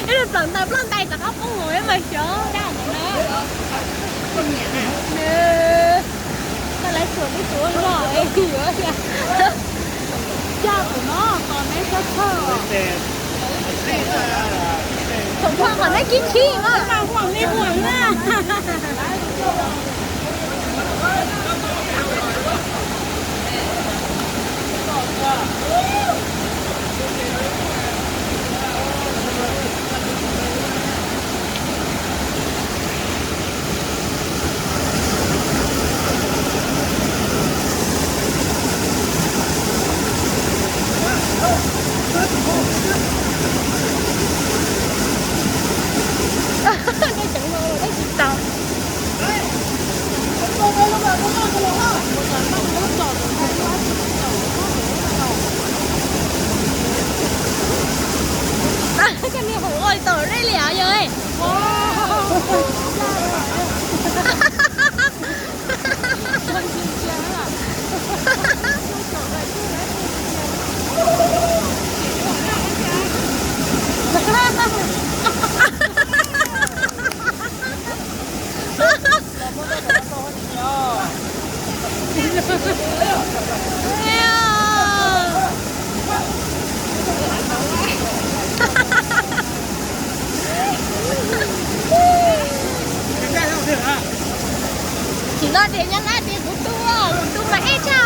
Ib tug txawm ntais ploj ntais rov qab poob hauv mas xyov dab no na. Koj laiv tsuam twb tsuav zog es yuav caj tus no tos neb sab thawj. Thaum pom qhov neb kib khib mas nej huam na. Dej cov no dej tsis tau. Koj niag hauv ua li tom dej li yog. Tsis no ces nyob lab ces kuv tu, kuv tu mas ib tshaj.